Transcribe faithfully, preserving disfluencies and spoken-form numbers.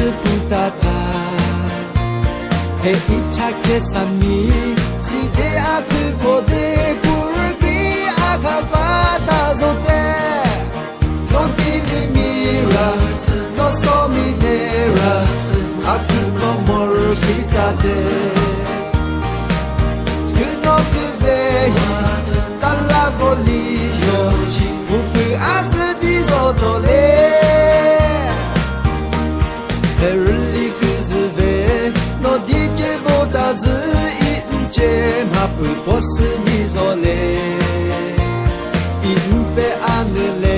Putata, he icha kesami, side akü kode purki akabata zote. Londili mira, no somi nera, akü komor kitate. Yuno küvehi, kala volijo, upu azü dizotole. Perli küzüve, no dice votazü i nce mapü posü nizole. I mpe anüle.